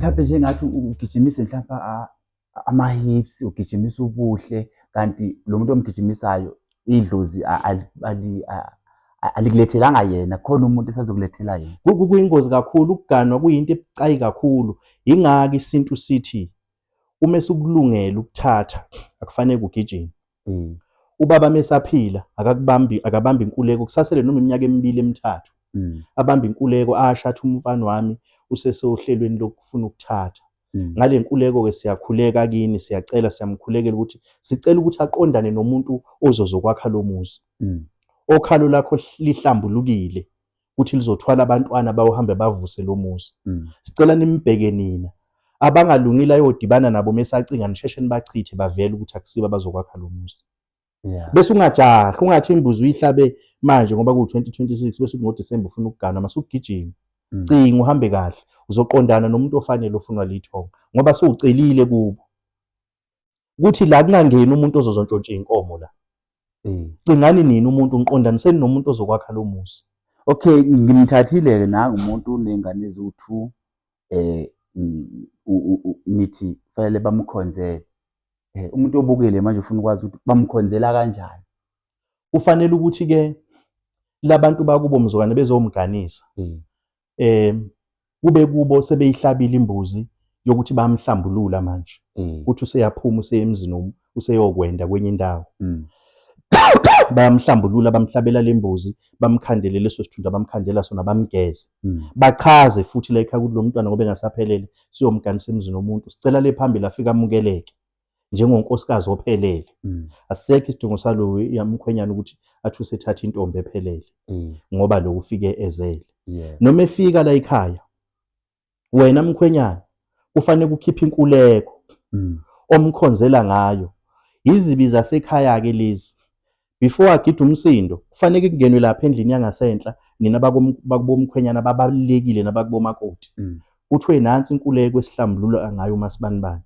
Mhlawumbe njengathi ugijimise mhlawumbe ama-hips, ugijimisa ubuhle, kanti lo muntu omgijimisayo idlozi alikulethelanga yena, khona umuntu esazokulethela yena. Kuyingozi kakhulu ukuganwa, kuyinto ebucayi kakhulu. Yingakho isintu sithi uma esukulungela ukuthatha akufanele ugijime. Ubaba mesaphila akakubambi, akabambi inkuleko kusasele noma iminyaka emibili emithathu. Abambe inkuleko asho athi umfana wami usesohlelweni lokufuna ukuthatha. Ngale nkuleko-ke siyakhuleka kini, siyacela, siyamkhulekela ukuthi sicela ukuthi aqondane nomuntu ozozokwakha lo muzi. Okhalo lakho lihlambulukile ukuthi lizothwala abantwana bayohambe bavuse lo muzi. Sicela nimbheke nina. Abangalungile ayodibana nabo mesacinga nisheshe nibachithe bavele ukuthi akusibo abazokwakha lo muzi. Bese ungajahi, ungathi imbuzi uyihlabe manje ngoba ku-2026 bese uthi ngoDisemba ufuna ukugana, masukugijima. Cinga uhambe kahle, uzoqondana nomuntu ofanele ofunwa lithonga ngoba sewucelile kubo. Kuthi la kungangeni umuntu ozozontshontsha inkomo la. Cingani nini umuntu, ngiqondaniseni nomuntu ozokwakha lo muzi. Okay, ngimthathile-ke nangu umuntu uney'ngane eziwu-2, nithi kufanele bamkhonzele. Umuntu obukele manje ufuna ukwazi ukuthi bamkhonzela kanjani. Kufanele ukuthi-ke labantu bakubo mzukwane bezomganisa. Kube kubo sebeyihlabile imbuzi yokuthi bayamhlambulula manje. Ukuthi useyaphuma useye emzini useyokwenda kwenye indawo. Bayamhlambulula, bamhlabela le mbuzi, bamkhandele leso sithunzi abamkhandela sona, bamgeze. Bachaze futhi la ekhaya ukuthi lo mntwana ngoba engasaphelele siyomganisa emzini womuntu. Sicela le phambili afike amukeleke njengonkosikazi ophelele. Asisekho isidingo salo yamkhwenyana ukuthi athi usethatha intombi ephelele ngoba lo ufike ezele. Noma efika la ekhaya wena mkhwenyana kufanele ukhiphe inkuleko omkhonzela ngayo. Izibi zasekhaya ke lezi. Before agide umsindo kufanele kungenwe lapha endlini yangasenhla nina bakubomkhwenyana babalulekile nabakubomakoti. Kuthiwe nansi inkuleko esihlambulula ngayo uMasibanibani.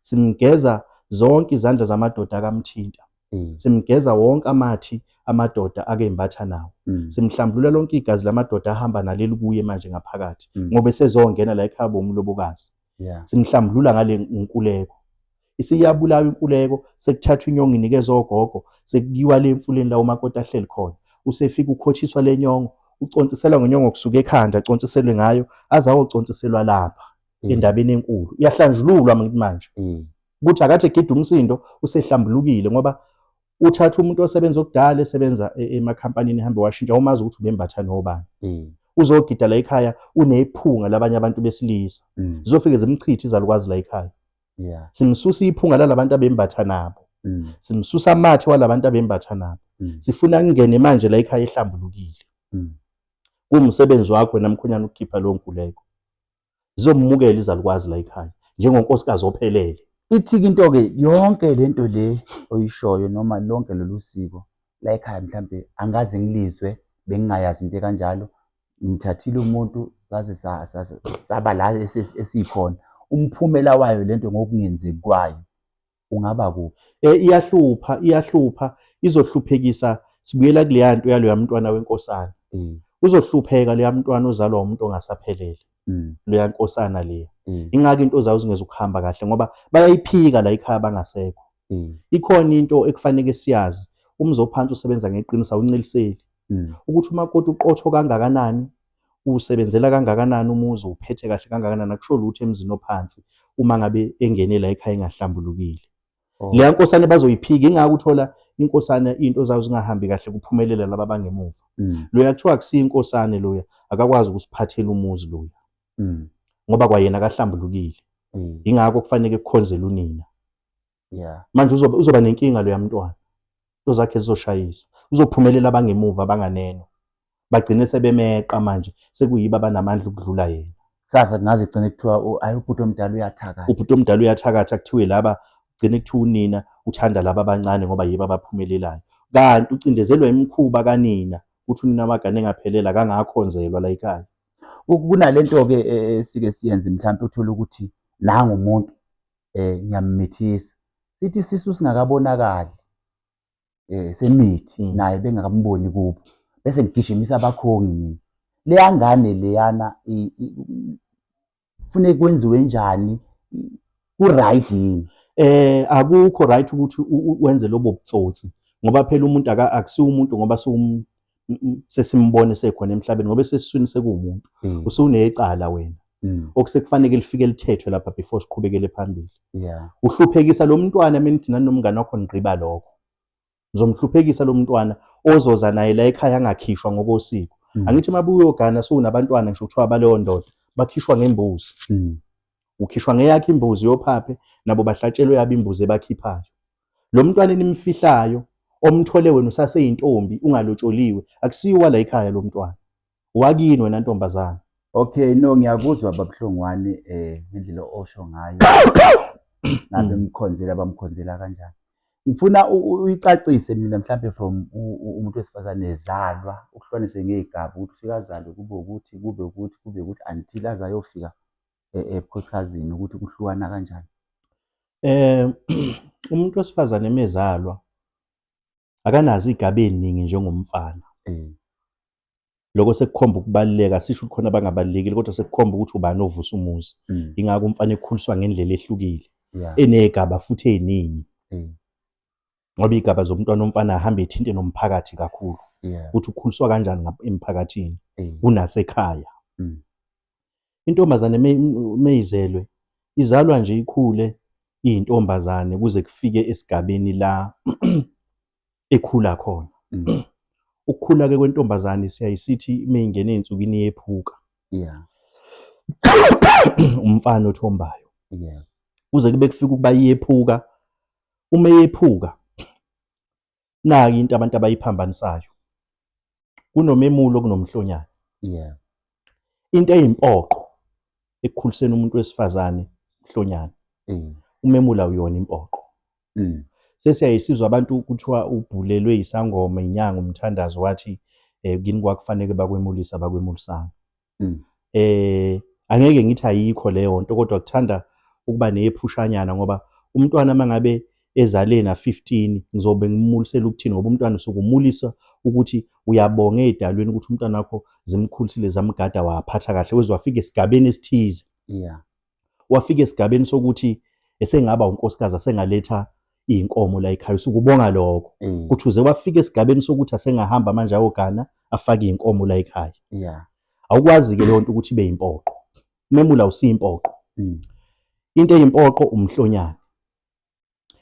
Simgeza zonke izandla zamadoda akamthinta. Simgeza wonke amathi amadoda akembatha nawo. Simhlambulula lonke igazi lamadoda ahamba naleli kuye manje ngaphakathi ngoba esezongena la ekhaya bomlobokazi. Simhlambulula ngale nkuleko. Isiyabulawa inkuleko, sekuthathwa inyongo inikezwa ogogo, sekuyiwa le emfuleni la umakoti ahleli khona. Usefika ukhothiswa le nyongo, uconsiselwa ngenyongo kusuka ekhanda, aconsiselwe ngayo, aze ayoconsiselwa lapha endabeni enkulu. Uyahlanjululwa manje. Ukuthi akathi egida umsindo usehlambulukile ngoba uthatha umuntu osebenza okudala esebenza emakhampanini ehambe washintsha, umazi ukuthi ubembatha nobani. Uzogida la ekhaya unephunga labanye abantu besilisa. Zizofike zimchithe izalukwazi la ekhaya. Simsusa iphunga lalabantu abembatha nabo. Simsusa amathe walabantu abembatha nabo. Sifuna kungene manje la ekhaya ehlambulukile. Kuwumsebenzi wakho wena mkhwenyana ukukhipha leyo nkuleko. Zizomukela izalukwazi la ekhaya njengonkosikazi ophelele. Ithi-ke into-ke yonke le nto le oyishoyo noma lonke lolu siko la ekhaya mhlampe angaze ngilizwe, bengingayazi into ekanjalo. Ngithathile umuntu saze saba la esikhona. Umphumela wayo lento ngokungenzeki kwayo ungaba kuphi? Iyahlupha, iyahlupha, izohluphekisa. Sibuyela kuleya nto yaloya mntwana wenkosana. Uzohlupheka leya mntwana ozalwa umuntu ongasaphelele. Leya nkosana leya. Ingakho into zawo zingezukuhamba kahle ngoba bayayiphika la ekhaya bangasekho. Ikhona into ekufanele siyazi, umzi ophansi usebenza ngeqiniso, awunceliseli. Ukuthi umakoti uqotho kangakanani, usebenzela kangakanani umuzi, uphethe kahle kangakanani, akusho lutho emzini ophansi uma ngabe engene la ekhaya engahlambulukile. Leya nkosana bazoyiphika, ingakho uthola inkosana into zawo zingahambi kahle kuphumelela laba abangemuva. Loya kuthiwa akusiyo inkosana loya, akakwazi ukusiphathela umuzi loya. Ngoba kwayena akahlambulukile. Ingakho kufanele kukhonzele unina. Manje uzoba nenkinga loya mntwana. Into zakhe zizoshayisa. Uzophumelela abangemuva abanganeno. Bagcine sebemeqa manje sekuyibo abanamandla ukudlula yena. Kusasa kungaze kugcine kuthiwa ayi ubhuti omdala uyathakatha. Ubhuti omdala uyathakatha, kuthiwe laba, kugcine kuthiwa unina uthanda laba abancane ngoba yibo abaphumelelayo. Kanti ucindezelwa imikhuba kanina ukuthi unina wagane engaphelela akangakhonzelwa la ekhaya. Kunalento-ke esike siyenze mhlampe uthole ukuthi nangu umuntu ngiyamumithisa. Sithi isisu singakabonakali semithi naye bengakamboni kubo bese ngigijimisa abakhongi mina. Leya ngane leyana Kufuneka kwenziwe njani? Ku-right yini? Akukho right ukuthi wenze lobo butsotsi ngoba phela umuntu akusiwo umuntu ngoba sesimbone sekhona emhlabeni ngoba esesiswini sekuwumuntu. Usunecala wena. Okusekufanele lifike lithethwe lapha before siqhubekele phambili. Uhluphekisa lo mntwana mina nanomngane wakho nigqiba lokho. Ngizomhluphekisa lo mntwana ozoza naye la ekhaya angakhishwa ngokosiko. Angithi uma uyogana sewunabantwana ngisho kuthiwa baleyo ndoda bakhishwa ngembuzi. Ukhishwa ngeyakhe imbuzi yophaphe nabo bahlatshelwe yabo imbuzi ebakhiphayo. Lo mntwana enimfihlayo omthole wena usaseyintombi ungalotsholiwe akusiwo la ekhaya lo mntwana. Wakini wena ntombazana. Okay, no, ngiyakuzwa babuhlongwane ngendlela osho ngayo. Ngabe mkhonzela bamkhonzela kanjani? Ngifuna uyicacise mina mhlambe from umuntu wesifazane ezalwa ukuhlukanise ngey'gaba ukuthi ufike azalwe kube ukuthi kube ukuthi kube ukuthi until aze ayofika ebukhosikazi ukuthi kuhlukana kanjani. Umuntu wesifazane mezalwa akanazo iy'gaba ey'ningi njengomfana. Lokho sekukhomba ukubaluleka, sisho ukuthi khona abangabalulekile kodwa sekukhomba ukuthi ubani ovusa umuzi. Ingakho umfana ekhuliswa ngendlela ehlukile, eney'gaba futhi ey'ningi. Ngoba iy'gaba zomntwana omfana ahambe ethinte nomphakathi kakhulu. Ukuthi ukhuliswa kanjani emphakathini kunasekhaya. Intombazane meyizelwe izalwa nje ikhule iyintombazane kuze kufike esigabeni la ekhula khona. Ukukhula ke kwentombazane siyayisithi meyingena ey'nsukwini iyephuka. Umfana othombayo. Kuze kube kufika ukuba iyephuka. Uma eyephuka nayi into abantu abayiphambanisayo. Kunomemulo kunomhlonyane. Into eyimpoqo ekukhuliseni umuntu wesifazane umhlonyane. Umemula uyona impoqo. Sesiyayisizwa abantu kuthiwa ubhulelwe isangoma inyanga umthandazo wathi kini kwakufanele bakwemulisa bakwemulisanga. Angeke ngithi ayikho leyo nto kodwa kuthanda ukuba neyephushanyana ngoba umntwana mangabe ezale na 15 ngizobe ngimulisela ukuthini ngoba umntwana usuke umulisa ukuthi uyabonga edalweni ukuthi umntwana wakho zimkhulisile zamgada waphatha kahle weze wafika esigabeni esithize. Wafika esigabeni sokuthi esengaba unkosikazi asengaletha iy'nkomo la ekhaya usuke ubonga lokho. Ukuthi uze wafika esigabeni sokuthi asengahamba manje ayogana afake iy'nkomo la ekhaya. Awukwazi-ke leyo nto ukuthi ibe yimpoqo. Umemula awusiyimpoqo. Into eyimpoqo umhlonyane.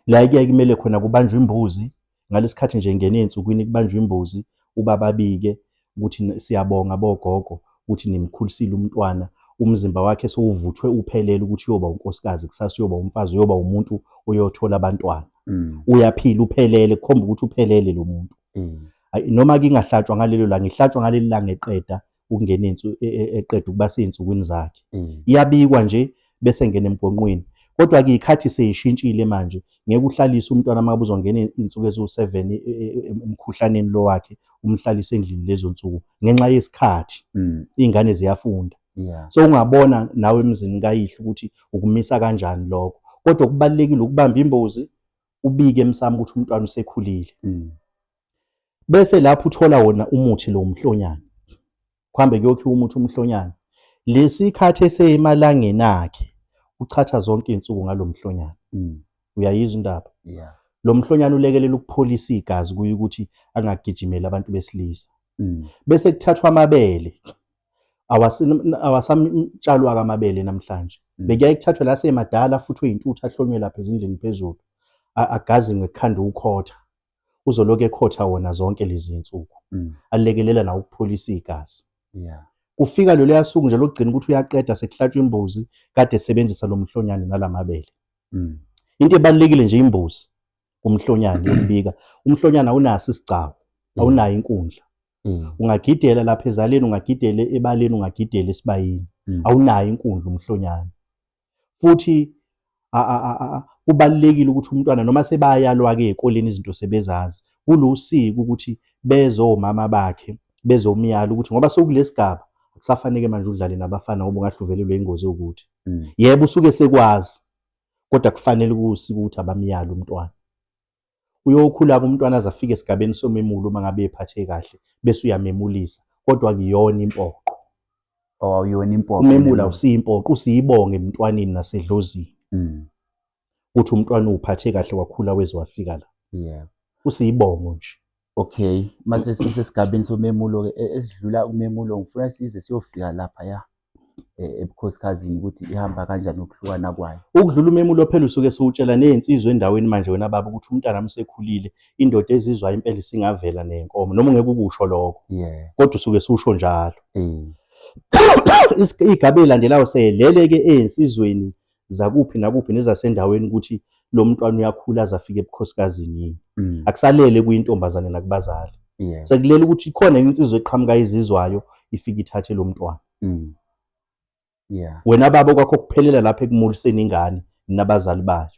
La kuyaye kumele khona kubanjwe imbuzi ngalesikhathi nje ngene ey'nsukwini kubanjwe imbuzi ubaba abike ukuthi siyabonga bogogo ukuthi nimkhulisile umntwana umzimba wakhe sowuvuthwe uphelele ukuthi uyoba unkosikazi kusasa uyoba umfazi uyoba umuntu oyothola abantwana. Uyaphila uphelele kukhomba ukuthi uphelele lo muntu. Noma kingahlatshwa ngalelo langa ihlatshwa ngaleli langa eqeda ukungena eqeda ukuba sey'nsukwini zakhe. Iyabikwa nje bese ngena emgonqweni. Kodwa-ke iy'khathi sey'shintshile manje ngeke uhlalise umntwana uma ngabe uzongena iy'nsuku eziwu-7 emkhuhlaneni lo wakhe umhlalise endlini lezo nsuku ngenxa yesikhathi. Iy'ngane ziyafunda. So ungabona nawe emzini kayihlo ukuthi ukumisa kanjani lokho. Kodwa kubalulekile ukubamba imbuzi ubike emsamo ukuthi umntwana usekhulile. Bese lapho uthola wona umuthi lo umhlonyane. Kuhambe kuyokhiwa umuthi umhlonyane. Lesikhathi eseyemalangeni akhe uchatha zonke izinsuku ngalomhlonyane. Uyayizwa indaba? Lo mhlonyane ulekelela ukupholisa igazi kuye ukuthi angagijimeli abantu besilisa. Bese kuthathwa amabele. Awasamtshalwa amabele namhlanje. Bekuyaye kuthathwe la semadala futhi uyintuthu ahlonywe lapha ezindlini phezulu. Agazingwe kukhanda ukhotha. Uzoloku ekhotha wona zonke lezi zinsuku. Alekelela nawo ukupholisa igazi. Kufika lolu suku nje lokugcina ukuthi uyaqeda sekuhlatshwa imbuzi kade esebenzisa lo mhlonyane nalamabele. Into ebalulekile nje imbuzi umhlonyane yokubika. Umhlonyane awunaso isigcawu, awunayo inkundla. Ungagidela lapha ezaleni, ungagidela ebaleni, ungagidela esibayeni. Awunayo inkundla umhlonyane. Futhi kubalulekile ukuthi umntwana noma sebayalwa-ke ey'koleni izinto sebezazi, kulusiko ukuthi bezomama bakhe bezomyala ukuthi ngoba sewukulesigaba akusafanele manje udlale nabafana ngoba ungahle uvelelwe ingozi ewukuthi. Yebo usuke sekwazi kodwa kufanele kuwusiko ukuthi abamyale umntwana. Uyokhula-ke umntwana aze afike esigabeni somemulo uma ngabe ephathe kahle bese uyamemulisa kodwa akuyona impoqo. Oh, awuyona impoqo. Umemulo awusiyo impoqo, usiyibonge emntwaneni nasedlozini. Ukuthi umntwana uphathe kahle wakhula weze wafika la. Yeah. Usiyibongo nje. Okay, mase sisesigabeni somemulo ke esidlula umemulo ngifuna size siyofika lapha ya ebukhosikhazini ukuthi ihamba kanjani ukuhlukana kwayo. Ukudlula umemulo phela usuke siwutshela nezinsizwa endaweni manje wena baba ukuthi umntana msekhulile indoda ezizwa impela isingavela nenkomo noma ungeke ukusho lokho. Yeah. Kodwa usuke siwusho njalo. Igaba elandelayo selele ke ezinsizweni zakuphi nakuphi nezasendaweni ukuthi lo mntwana uyakhula aze afike ebukhosikazini yini. Akusalele kuyintombazane nakubazali. Sekulele ukuthi ikhona insizwa eqhamuka izizwayo ifike ithathe lo mntwana. Wena baba kwakho kuphelela lapha ekumuliseni ingane nabazali bayo.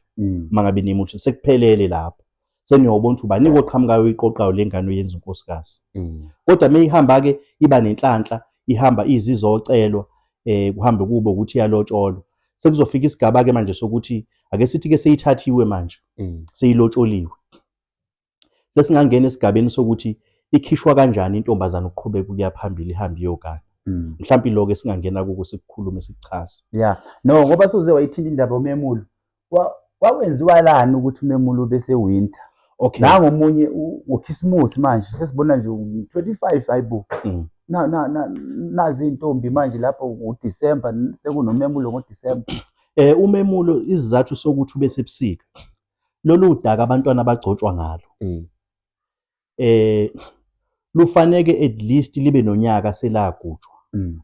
Uma ngabe nimuhle sekuphelele lapho. Seniyobona ukuthi ubani oqhamukayo uyiqoqayo le ngane uyenza unkosikazi. Kodwa meyihamba ke iba nenhlanhla ihamba izizocelwa kuhambe kube ukuthi iyalotsholwa. Sekuzofika isigaba ke manje sokuthi ake sithi ke seyithathiwe manje. Seyilotsholiwe. Sesingangena esigabeni sokuthi ikhishwa kanjani intombazana ukuqhubeka ukuya phambili ihambe iyogana. Mhlawumbe lokho esingangena kuko sikukhulume sikuchaze. Yeah. No, ngoba suze wayithinta indaba yomemulo. Kwakwenziwa lani ukuthi umemulo bese winter? Okay. Nangu omunye ngoKhisimusi manje sesibona nje 25 hayibo. Na na na nazi intombi manje lapho ngoDecember sekunomemulo ngoDecember. Umemulo isizathu sokuthi ube sebusika. Lolu daka abantwana abagcotshwa ngalo. Lufaneke at least libe nonyaka selagujwa.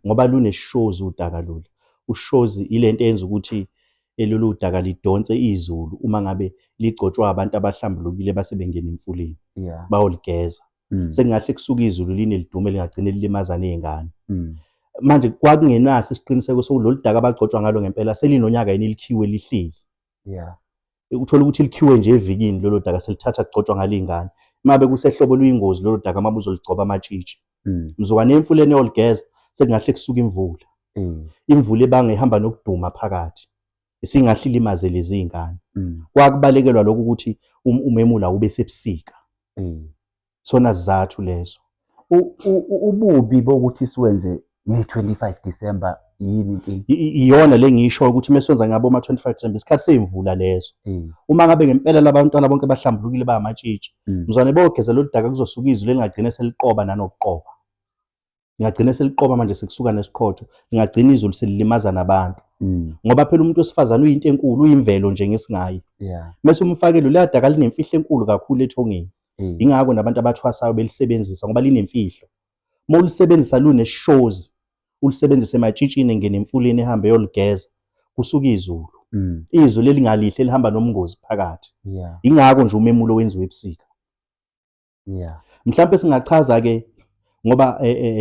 Ngoba luneshozi udaka lolu. Ushozi ilento eyenza ukuthi lolu daka lidonse izulu uma ngabe ligcotshwa abantu abahlambulukile base bengena emfuleni. Bayoligeza. Sekungahle kusuke izulu line lidume lingagcine lilimaza nezingane. Manje kwakungenaso isiqiniseko sokuthi lolu daka abagcotshwa ngalo ngempela selinonyaka yini likhiwe lihleli. Uthola ukuthi likhiwe nje evikini lolo daka selithatha kugcotshwa ngalingane. Mabe kusehlobo luyingozi lolo daka uma uzoligcoba amatshitshi. Mzukwane emfuleni yoligeza sekungahle kusuke imvula. Imvula ebanga ihamba nokuduma phakathi. Isingahle ilimaze lezi zingane. Kwakubalekelwa lokho ukuthi umemula ube sebusika. Sona sizathu leso. Ububi bokuthi siwenze nge-25 December yini inkinga? Iyona le ngisho ukuthi mesenza ngabo ma 25 December isikhathi seyimvula leso. Uma ngabe ngempela labantwana bonke bahlambulukile bayamatshitshi. Mzwane bogeza lo daka kuzosuka izulu elingagcina seliqoba nanokuqoba. Lingagcina seliqoba manje sekusuka nesiqhotho, lingagcina izulu selilimaza nabantu. Ngoba phela umuntu wesifazane uyinto enkulu, uyimvelo nje ngesingayi. Mase umfakelo leya daka linemfihlo enkulu kakhulu ethongeni. Ingakho nabantu abathwasayo belisebenzisa ngoba linemfihlo. Uma ulisebenzisa luneshozi, ulisebenzise ematshitshini engene emfuleni ehambe yoligeza, kusuka izulu. Izulu elingalihle lihamba nomngozi phakathi. Ingakho nje umemulo wenziwe ebusika. Mhlawumbe singachaza ke ngoba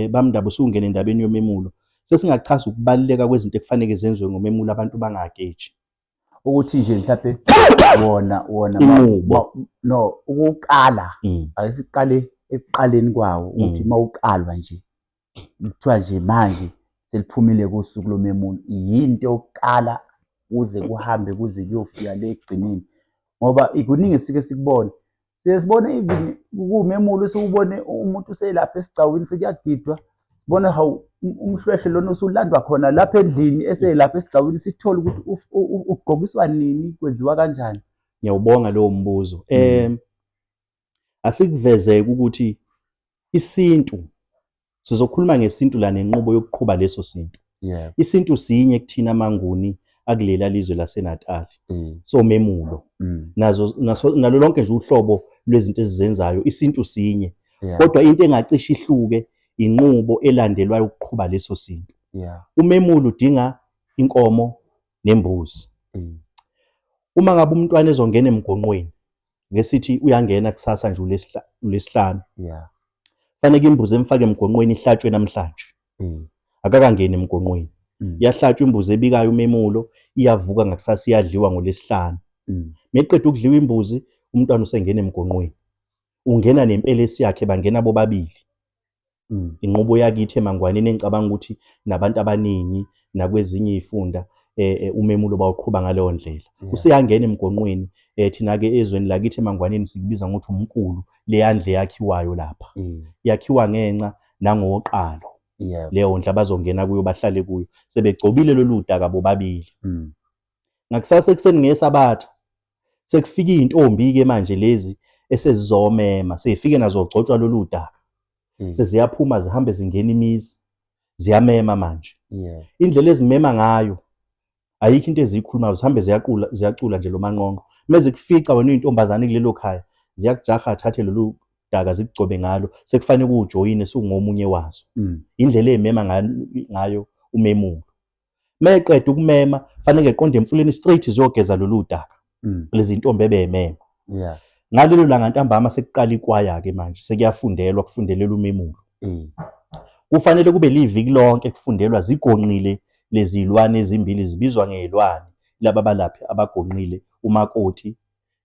bamndaba usungena endabeni yomemulo. Sesingachaza ukubaluleka kwezinto ekufanele zenziwe ngomemulo abantu bangageji. Ukuthi nje mhlawumbe wona inqubo no ukuqala ayisiqale ekuqaleni kwawo ukuthi mawuqalwa nje kuthiwa nje manje seliphumile kusuku lomemulo yinto yokuqala kuze kuhambe kuze kuyofika le ekugcineni ngoba ikuningi sike sikubone siye sibone even kuwumemulo siwubone umuntu uselapha esigcawini sekuyagidwa sibone hawu umhlwehlwe lona usulandwa khona lapha endlini eselapha esigcawini sithole ukuthi ugqokiswa nini kwenziwa kanjani. Ngiyawubonga lowo mbuzo. Asikuvezeke ukuthi isintu sizokhuluma ngesintu la nenqubo yokuqhuba leso sintu. Isintu sinye kuthina amaNguni akulela lizwe laseNatal. Somemulo. Nazo nalo lonke nje uhlobo lwezinto ezizenzayo isintu sinye. Kodwa into engacishe ihluke inqubo elandelwayo ukuqhuba leso sintu. Umemulo udinga inkomo nembuzi. Uma ngabe umntwana ezongena emgonqweni ngesithi uyangena kusasa nje uLesihlanu. Fanele imbuzi emfake emgonqweni ihlatshwe namhlanje. Akakangeni emgonqweni. Iyahlatshwa imbuzi ebikayo umemulo, iyavuka ngakusasa iyadliwa ngoLesihlanu. Meqeda ukudliwa imbuzi, umntwana usengena emgonqweni. Ungena nempelesi yakhe bangena bobabili. Inqubo yakithi eMangwaneni engicabanga ukuthi nabantu abaningi nakwezinye izifunda umemulo bawuqhuba ngaleyo ndlela. Useyangena emgonqweni thina ke ezweni lakithi eMangwaneni sikubiza ngokuthi umkulu leyandle yakhiwayo lapha. Yakhiwa ngenxa nangoqalo. Leyo ndlu abazongena kuyo bahlale kuyo sebegcobile lolu daka bobabili. Ngakusasa ekuseni ngeSabatha sekufika izintombi-ke manje lezi esezizomema, seyifike nazo gcotshwa lolu daka. Seziyaphuma zihambe zingena imizi ziyamema manje. Indlela ezimema ngayo ayikho into eziyikhulumayo, zihambe ziyaqula ziyacula nje lo manqonqo. Mezikufica wena uyintombazane kulelo khaya ziyakujaha athathe lolu daka zikugcobe ngalo, sekufanele uwujoyine sungomunye wazo. Indlela ezimema ngayo umemulo. Meqeda ukumema fanele eqonde emfuleni straight ziyogeza lolu daka. Lezi ntombi ebemema. Ngalelo langa ntambama sekuqala ikwaya ke manje, sekuyafundelwa kufundelela umemulo. Kufanele kube liviki lonke kufundelwa zigonqile lezi zilwane ezimbili zibizwa ngezilwane laba balaphi abagonqile umakoti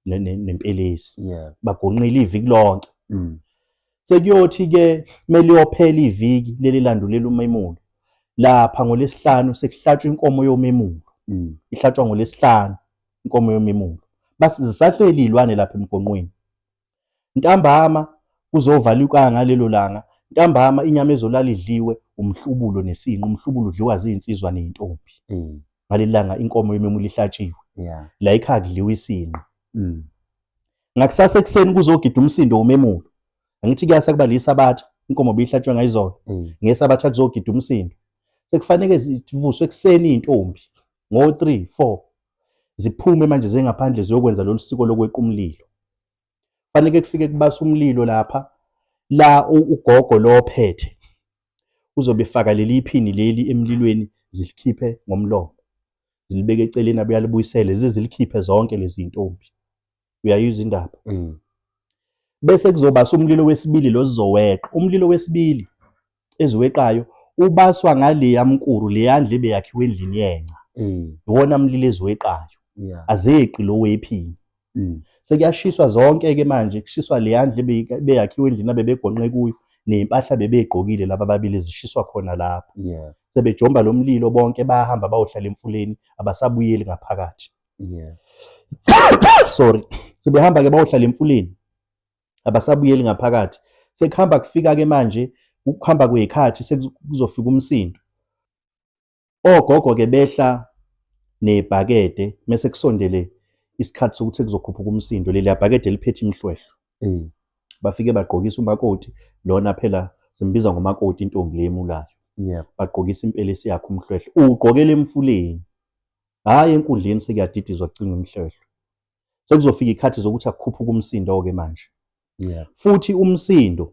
nempelesi. Bagonqile iviki lonke. Sekuyothi ke meliyophela iviki leli landulela umemulo. Lapha ngoLesihlanu sekuhlatshwa inkomo yomemulo. Ihlatshwa ngoLesihlanu inkomo yomemulo. Basisahleli izilwane lapha emgonqweni. Ntambama kuzovalwa ngalelo langa. Ntambama inyama ezolala idliwe umhlubulo nesinqe. Umhlubulo udliwa zinsizwa nezintombi. Ngaleli langa inkomo yomemulo ihlatshiwe. La ekhaya kudliwa isinqe. Ngakusasa ekuseni kuzogida umsindo womemulo. Angithi kuyasa kuba liSabatha, inkomo beyihlatshwe ngayizolo. NgeSabatha kuzogida umsindo. Sekufanele zivuswe ekuseni izintombi ngo-3, 4 ziphume manje zengaphandle ziyokwenza lolu siko lokweqa umlilo. Fanele kufike kubasa umlilo lapha la ugogo lo ophethe uzobe efaka leli phini leli emlilweni zilikhiphe ngomlomo zilibeke eceleni abuye alibuyisele zize zilikhiphe zonke lezi zintombi. Uyayizwa indaba? Bese kuzobasa umlilo wesibili lo sizoweqa. Umlilo wesibili eziweqayo ubaswa ngaleya mkuru leya ndlu ebeyakhiwe endlini yenca. Iwona mlilo eziweqayo. Azeqi lo wephini. Sekuyashiswa zonke ke manje, kushiswa leya ndlu ebeyakhiwe endlini abebegonqe kuyo ney'mpahla bebey'gqokile laba ababili zishiswa khona lapho. Sebejomba lo mlilo bonke bayahamba bayohlala emfuleni abasabuyeli ngaphakathi. Sorry. Sebehamba ke bayohlala emfuleni abasabuyeli ngaphakathi. Sekuhamba kufika ke manje ukuhamba kwezikhathi sekuzofika umsindo. Ogogo ke behla nebhakede mase kusondele isikhathi sokuthi sekuzokhuphuka umsindo, leliya bhakede liphethe imhlwehlwe. Bafike bagqokisa umakoti, lona phela simbiza ngomakoti intombi le emulayo. Bagqokisa impelesi yakhe umhlwehlwe, uwugqokela emfuleni. Hhayi enkundleni sekuyadidizwa kucingwa imhlwehlwe. Sekuzofika ikhathi zokuthi akukhuphuke umsindo ke manje. Futhi umsindo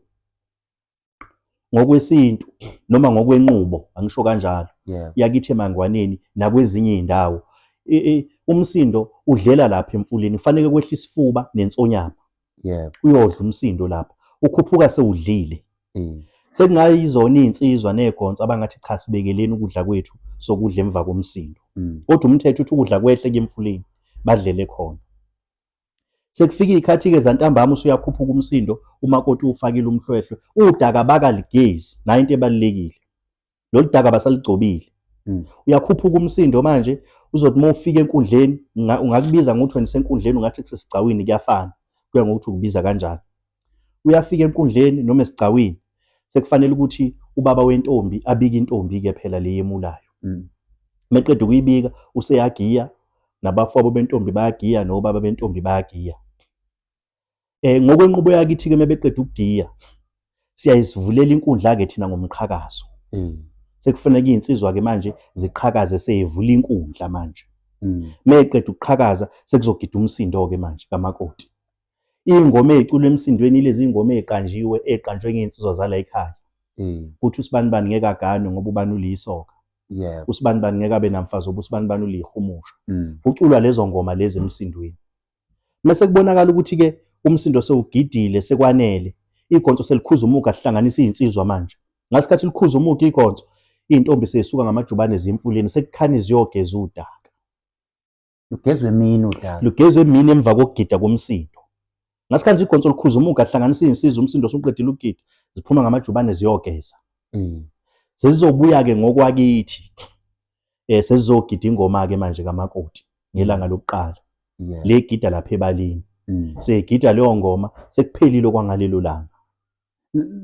ngokwesintu noma ngokwenqubo angisho kanjalo yakithi eMangwaneni nakwezinye izindawo umsindo udlela lapha emfuleni, kufanele kwehle isifuba nensonyama. Uyodla umsindo lapha ukhuphuka sewudlile. Sekungayizona izinsizwa negonso abangathi cha sibekeleni ukudla kwethu sokudla emva komsindo. Kodwa umthetho uthi ukudla kwehle kemfuleni badlele khona. Sekufika izikhathi-ke zantambama usuyakhuphuka umsindo umakoti ufakile umhlwehlwe udaka bakaligezi nayo into ebalulekile. Lolu daka basaligcobile. Uyakhuphuka umsindo manje uzothi uma ufika enkundleni ungakubiza ngokuthi wena usenkundleni ungathi kusesigcawini kuyafana kuya ngokuthi ukubiza kanjani. Uyafika enkundleni noma esigcawini sekufanele ukuthi ubaba wentombi abike intombi-ke phela le yemulayo. Meqeda ukuyibika useyagiya nabafowabo bentombi bayagiya nobaba bentombi bayagiya. Ngokwenqubo yakithi-ke mebeqeda ukugiya siyayisivulela inkundla-ke thina ngomqhakazo. Sekufuneka iy'nsizwa-ke manje ziqhakaze seyivula inkundla manje. Meqeda ukuqhakaza sekuzogida umsindo-ke manje kamakoti. Iy'ngoma ey'culwa emsindweni ilezi iy'ngoma ey'qanjiwe ey'qanjwe ngey'nsizwa zala ekhaya. Kuthi usibanibani ngeke aganwe ngoba ubani uliyisoka. Usibanibani ngeke abe namfazi ngoba usibanibani uliyihumusha. Kuculwa lezo ngoma lezi emsindweni. Mese kubonakala ukuthi-ke umsindo sewugidile sekwanele, igonso selikhuza umuga lihlanganisa iy'nsizwa manje. Ngasikhathi likhuza umuga igonso, iy'ntombi seyisuka ngamajubane ziye emfuleni sekukhani ziyogeza udaka. Lugezwe emini udaka. Lugezwe emini emva kokugida komsindo. Ngasikhathi nje igonso likhuza umuga lihlanganisa iy'nsizwa umsindo usuqedile ukugida, ziphuma ngamajubane ziyogeza. Sezizobuya-ke ngokwakithi. Sezizogida ingoma-ke manje kamakoti ngelanga lokuqala. Le gida lapha ebaleni. Seyigida leyo ngoma sekuphelile kwangalelo langa.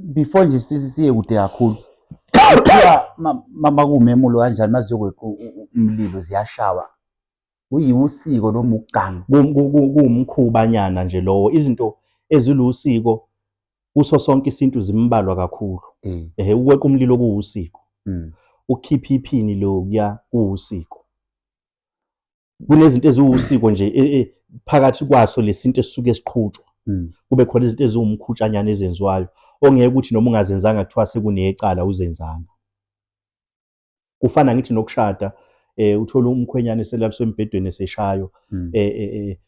Before nje siye kude kakhulu. Kuthiwa ma kuwumemulo kanjani maziyokweqa umlilo ziyashawa. Kuyiwusiko noma ukuganga? Kuwumkhubanyana nje lowo. Izinto ezilusiko kuso sonke isintu zimbalwa kakhulu. Ehhe, ukweqa umlilo kuwusiko. Ukukhipha iphini lokuya kuwusiko. Kunezinto eziwusiko nje phakathi kwaso lesintu esisuke siqhutshwa. Kube khona izinto eziwumkhutshanyana ezenziwayo ongeke ukuthi noma ungazenzanga kuthiwa sekunecala uzenzanga. Kufana ngithi nokushada, uthola umkhwenyana eselaliswe embhedweni eseshayo,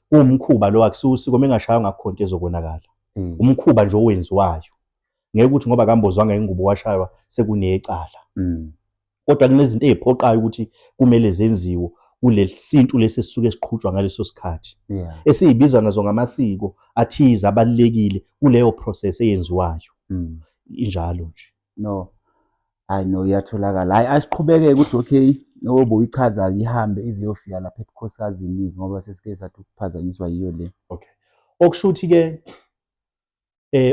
kuwumkhuba lo, akusiwusiko, mengashaywa ngakho into ezokonakala. Umkhuba nje owenziwayo. Ngeke ukuthi ngoba kambozwanga ingubo washaywa sekunecala. Kodwa kunezinto eziphoqayo ukuthi kumele zenziwe kuleli sintu lesi esisuke siqhutshwa ngaleso sikhathi. Esiyibizwa nazo ngamasiko athize abalulekile kuleyo process eyenziwayo. Injalo nje. No. Hayi no, iyatholakala. Hayi asiqhubeke ukuthi okay, ngoba uyichaza ihambe ize iyofika lapha ebukhosikazini ngoba sesike sathi ukuphazanyiswa yiyo le. Okay. Okusho ukuthi ke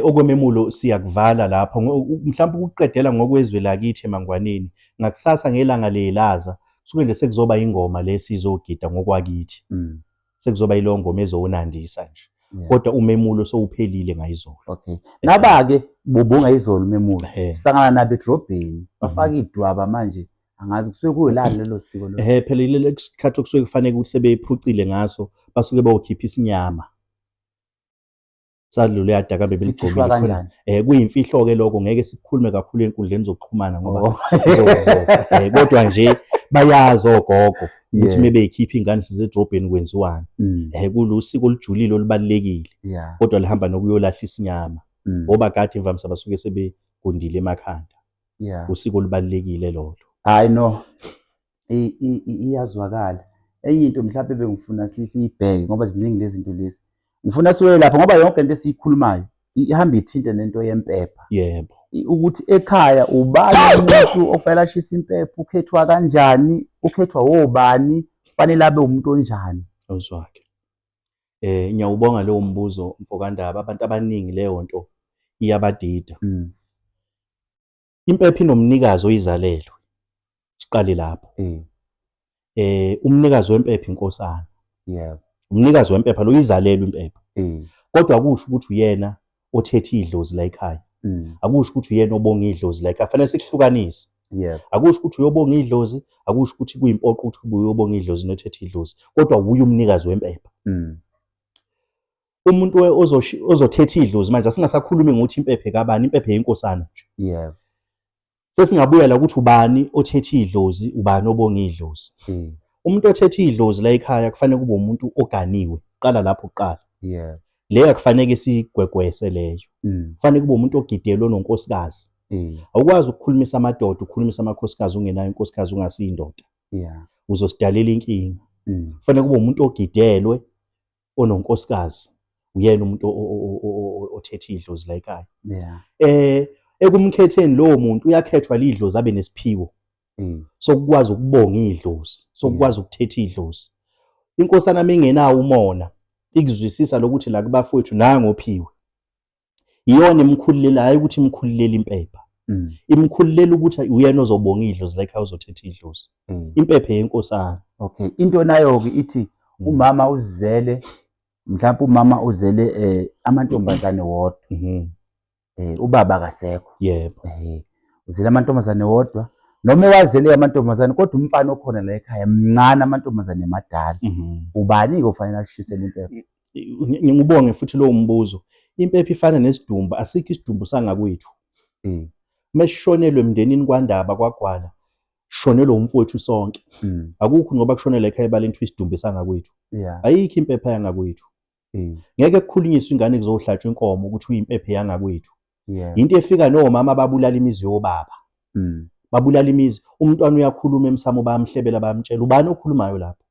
okwememulo siyakuvala lapho, mhlawumbe ukuqedela ngokwezwe lakithi eMangwaneni. Ngakusasa ngelanga lelaza kusuke nje sekuzoba ingoma lesizogida ngokwakithi. Sekuzoba yileyo ngoma ezowunandisa nje. Kodwa umemulo sowuphelile ngayizolo. Okay. Naba-ke bubunga izolo umemulo. Sihlangana nabo edrobheni, bafaka idwaba manje. Angazi kusuke kuyilani lelo siko lolo. Phela ilelo sikhathi okusuke kufanele ukuthi sebeyiphucile ngaso, basuke bayokhipha isinyama. Salelo yadaka Sikhishwa bebeligqokile khona. kanjani? Kuyimfihlo ke lokho, ngeke sikhulume kakhulu enkundleni zokuxhumana ngoba Oh. kodwa nje bayazi ogogo ukuthi mebeyikhipha ingane sisedrobheni kwenziwani. Kulusiko olujulile olubalulekile. Kodwa lihamba nokuyolahla isinyama. Ngoba kade imvamisa basuke sebegundile emakhanda. Usiko olubalulekile lolo. Hayi no. Iyazwakala. Enye into mhlawumbe bengifuna siyibheke ngoba ziningi lezi zinto lezi. Ngifuna siwe lapha ngoba yonke into esiyikhulumayo ihamba ithinte nento yempepha. Ukuthi ekhaya ubani umuntu ofanele ashise impepha, ukhethwa kanjani, ukhethwa wobani, fanele abe umuntu onjani. Ozwakhe. Ngiyawubonga lowo mbuzo mfokandaba, abantu abaningi leyo nto iyabadida. Impepha inomnikazi oyizalelwe. Siqale lapho. Umnikazi wempepha inkosana. Umnikazi wempepha lo uyizalelwe impepha. Kodwa akusho ukuthi uyena othethe idlozi la ekhaya. Akusho ukuthi uyena obonga idlozi la ekhaya. Fanele sikuhlukanise. Akusho ukuthi uyobonga idlozi, akusho ukuthi kuyimpoqo ukuthi uyobonga idlozi nothethe idlozi. Kodwa uye umnikazi wempepha. Umuntu ozothetha idlozi manje asingasakhulumi ngokuthi impephe kabani, impephe yenkosana nje. Sesingabuyela ukuthi ubani othethe idlozi, ubani obonga idlozi. Umuntu othethe idlozi la ekhaya kufanele kube umuntu oganiwe. Qala lapho kuqala. Leyo akufanele sigwegwese leyo. Kufanele kube umuntu ogidelwe ononkosikazi. Awukwazi ukukhulumisa amadoda, ukukhulumisa amakhosikazi ungenayo inkosikazi, ungasiyindoda. Uzosidalela inkinga. Kufanele kube umuntu ogidelwe ononkosikazi, uyena umuntu othethe idlozi la ekhaya. Ekumkhetheni lowo muntu uyakhethwa lidlozi abe nesiphiwo. Sokukwazi ukubonga idlozi, sokukwazi ukuthetha idlozi. Inkosana mingenawo umona, ikuzwisisa lokuthi la kubafowethu nangu ophiwe. Iyona imkhululela, hayi ukuthi imkhululela impepha. Imkhululela ukuthi uyena ozobonga idlozi la ekhaya, uzothetha idlozi. Impepha yenkosana. Okay, into nayo ke ithi umama uzele, mhlawumbe umama uzele amantombazane wodwa. Ubaba akasekho. Uzele amantombazane wodwa. Noma ewazele amantombazane kodwa umfana okhona la ekhaya mncane, amantombazane madala. Ubani ke ofanele ashisele impepha? Ngibonge futhi lowo mbuzo. Impepha ifana nesidumbu, asikho isidumbu sangakwethu. Mesishonelwe emndenini kwaNdaba kwaGwala, shonelwe umfowethu sonke. Akukho ngoba kushonela ekhaya ebaleni kuthiwa isidumbu sangakwethu. Ayikho impepha yangakwethu. Ngeke kukhulunyiswe ingane kuzohlatshwa inkomo ukuthi uyimpepha yangakwethu. Into efika nomama ababulala imizi yobaba. Babulala imizi. Umntwana uyakhuluma emsamo, bayamhlebela, bayamtshela. Ubani okhulumayo lapho?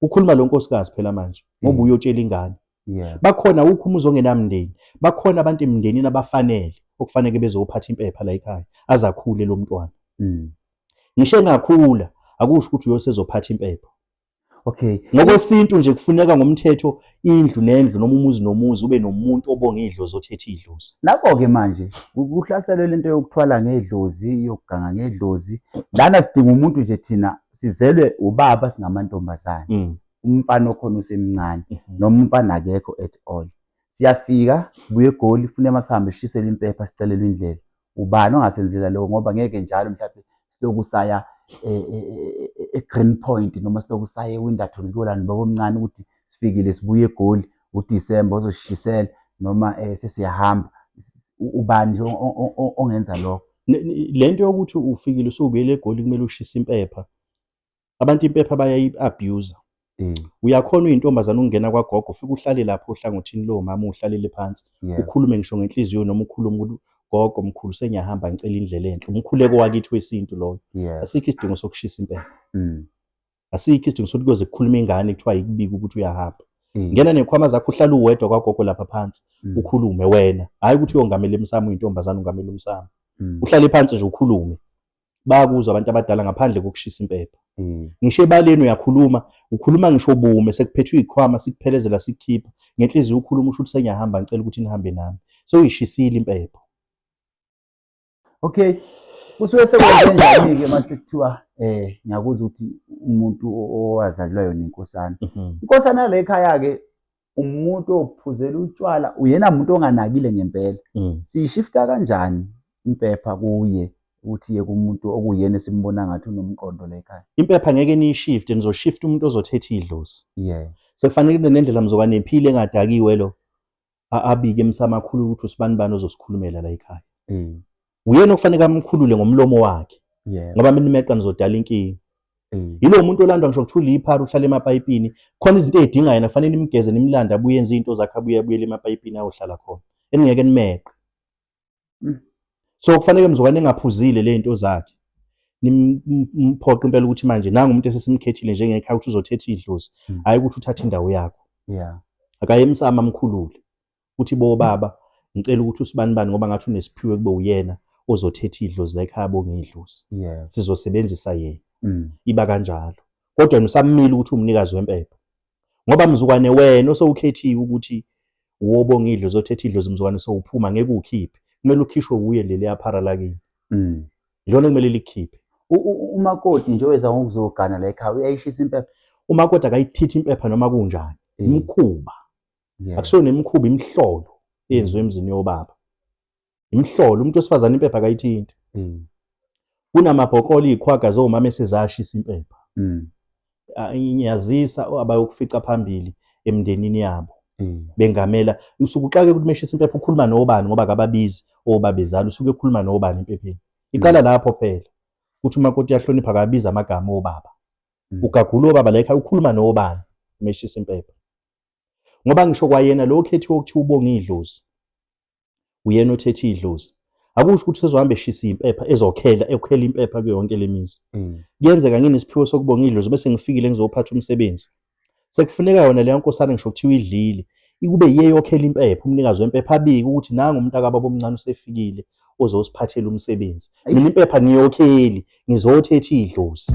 Ukhuluma lo nkosikazi phela manje ngoba uyotshela ingane. Bakhona ukho umuzi ongenamndeni. Bakhona abantu emndenini abafanele okufanele bezophatha impepha la ekhaya azakhule lo mntwana. Ngisho engakhula akusho ukuthi uyosezophatha impepha. Okay. Ngokwesintu nje kufuneka ngomthetho indlu nendlu noma umuzi nomuzi ube nomuntu obonga idlozi othethe idlozi. Nakho-ke manje kuhlaselwe lento yokuthwala ngedlozi, yokuganga ngedlozi. Lana sidinga umuntu nje thina sizelwe ubaba singamantombazane. Umfana okhona usemncane noma umfana akekho at all. Siyafika sibuye eGoli fune masihambe sishisele impepha sicelelwe indlela. Ubani ongasenzela lokho ngoba ngeke njalo mhlawumbe siloku saya e-Green Point noma siloku saya eWinterton kuyolanda ubaba omncane ukuthi sifikile sibuye eGoli uDisemba uzosishisela noma sesiyahamba. Ubani nje ongenza lokho? Le nto yokuthi ufikile usubuyele eGoli kumele ushise impepha. Abantu impepha bayayi-abuse. Uyakhona uyintombazane ukungena kwagogo ufike uhlale lapho ohlangothini lomama uhlalele phansi ukhulume ngisho ngenhliziyo noma ukhulume ukuthi gogo mkhulu sengiyahamba ngicela indlela enhle. Umkhuleko wakithi wesintu loyo. Asikho isidingo sokushisa impepha. Asikho isidingo sokuthi kuyoze kukhulume ingane kuthiwa yikubika ukuthi uyahamba. Ngena nekhwama zakho uhlale uwedwa kwagogo lapha phansi ukhulume wena. Hhayi ukuthi uyongamela emsamo uyintombazane ungamela umsamo. Uhlale phansi nje ukhulume. Bayakuzwa abantu abadala ngaphandle kokushisa impepha. Ngisho ebaleni uyakhuluma, ukhuluma ngisho bume sekuphethwe izikhwama sikuphelezela sikukhipha ngenhliziyo ukhuluma usho ukuthi sengiyahamba ngicela ukuthi nihambe nami. Sewuyishisile impepha. Okay. Kusuke sekwenzenjani-ke mase kuthiwa ngiyakuzwa ukuthi umuntu owazalelwayo nenkosana. Inkosana yale ekhaya-ke umuntu ophuzela utshwala uyena muntu onganakile ngempela. Siyishifta kanjani impepha kuye ukuthi iye kumuntu okuyena esimbona ngathi unomqondo la ekhaya? Impepha ngeke niyishifte, nizoshifta umuntu ozothetha idlozi. Sekufanele kube nendlela mzoba nephile engadakiwe lo abike emsamo akhulule ukuthi usibani bani ozosikhulumela la ekhaya. Uyena okufanele amkhulule ngomlomo wakhe. Ngoba mina imeqa nizodala inkinga. Yilo muntu olandwa ngisho kuthiwa uliphara uhlala emapayipini, khona izinto ezidinga yena kufanele nimgeze nimlande abuye enze izinto zakhe abuye abuyele emapayipini ayohlala khona. Eningeke nimeqe. So kufanele mzukwane engaphuzile le zinto zakhe. Nimphoqe impela ukuthi manje nangu umuntu esesimkhethile njengekhaya ukuthi uzothetha idlozi, hhayi ukuthi uthathe indawo yakho. Akaye emsamo amkhulule. Uthi bo baba ngicela ukuthi usibani bani ngoba ngathi unesiphiwe kube uyena ozothetha idlozi la ekhaya bonge idlozi. Sizosebenzisa yena. Iba kanjalo. Kodwa wena usamile ukuthi umnikazi wempepha. Ngoba mzukwane wena osewukhethiwe ukuthi wobonga idlozi othetha idlozi mzukwane sowuphuma ngeke ukhiphe. Kumele ukhishwe uye leli yaphara lakini. Ilona kumele likhiphe. Umakoti nje oweza ngokuzogana la ekhaya uyayishisa impepha. Umakoti akayithithi impepha noma kunjani. Imikhuba. Akusona imikhuba imihlolo eyenziwe emzini yobaba. Imihlolo umuntu wesifazane impepha akayithinti. Kunamabhokolo iziqhwaga zomama esezashisa impepha. Ngiyazisa abayokufica phambili emndenini yabo. Bengamela usuke uxake ukuthi meshisa impepha ukhuluma nobani ngoba akababizi obabezala usuke ekhuluma nobani empepheni. Iqala lapho phela. Ukuthi umakoti uyahlonipha akabiza amagama obaba. Ugagula obaba la ekhaya ukhuluma nobani meshisa impepha. Ngoba ngisho kwayena lo okhethiwe okuthiwa ubonga idlozi. Uyena othethe idlozi. Akusho ukuthi usezohamba eshisa impepha ezokhela ekhela impepha kuyo yonke lemizi. Kuyenzeka nginesiphiwo sokubonga idlozi bese ngifikile ngizophatha umsebenzi. Sekufuneka yona leya nkosana ngisho kuthiwa idlile ikube yiye yokhela impepha umnikazi wempepha abike ukuthi nangu umuntu akababa omncane usefikile ozosiphathela umsebenzi. Mina impepha ngiyokheli ngizothetha idlozi.